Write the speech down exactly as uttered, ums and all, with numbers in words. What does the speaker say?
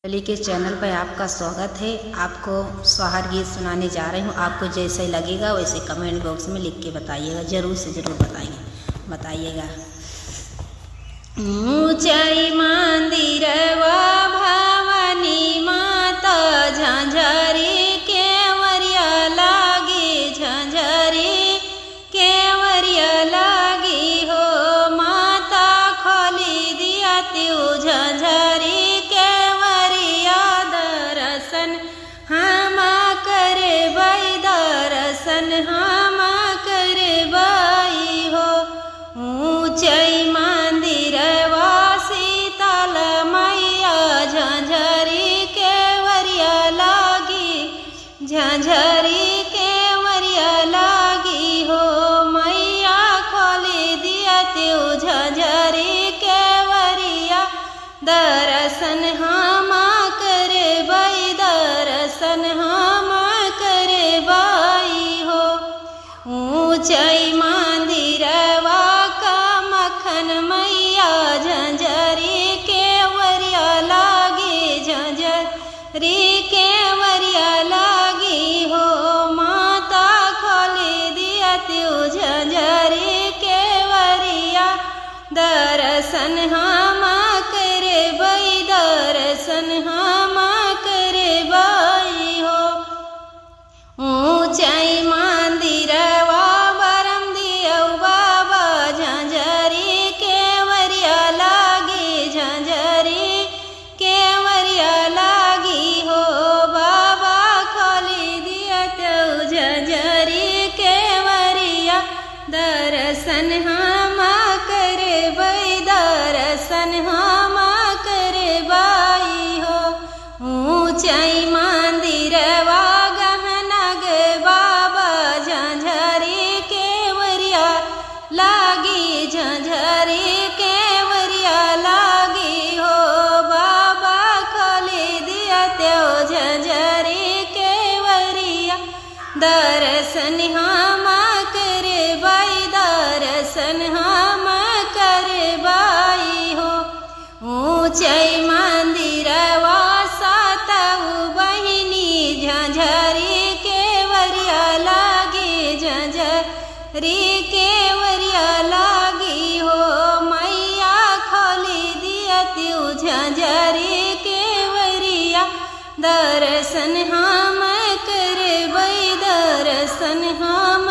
के चैनल पर आपका स्वागत है। आपको सोहर गीत सुनाने जा रही हूँ। आपको जैसे लगेगा वैसे कमेंट बॉक्स में लिख के बताइएगा, जरूर से जरूर बताइए, बताइएगा। ऊंचाई मंदिरवा भवानी माता झंझरी केवरिया लागी, झंझरी केवरिया लागी हो माता खोली दिया तू झंझरी केवरिया दर्शन हम करबै, दर्शन हम करबै हो। ऊंचाई मंदिरवा शीतल मैया झंझरी केवरिया लागी, झंझरी केवरिया लागी हो मैया खोली दिया तू झंझरी केवरिया दर्शन हम करबै, दर्शन हम करबै हो। ऊंचाई मंदिरवा कामाख्या मैया झंझरी केवरिया लागी, झंझरी केवरिया लागी हो माता खोली दिया तू झंझरी केवरिया दर्शन हम करबै, दर्शन हम करबै हो। ऊंचाई मंदिरवा बरम दियौ बाबा झंझरी केवरिया लागी, झंझरी केवरिया लागी हो बाबा खोली दिया तू झंझरी केवरिया दर्शन हम करबै, दर्शन हम करबै हो। ऊंचाई मंदिरवा गहना गे बाबा झंझरी केवरिया लागी, झंझरी केवरिया लागी हो बाबा खोली दिया तू झंझरी केवरिया दर्शन हम करबै, दर्शन हम करबै हो। ऊंचाई मंदिरवा सातौ बहिनी झंझरी केवरिया लागी, झंझरी केवरिया लागी हो मैया खोली दिया तू झंझरी केवरिया दर्शन हम करबै, दर्शन हम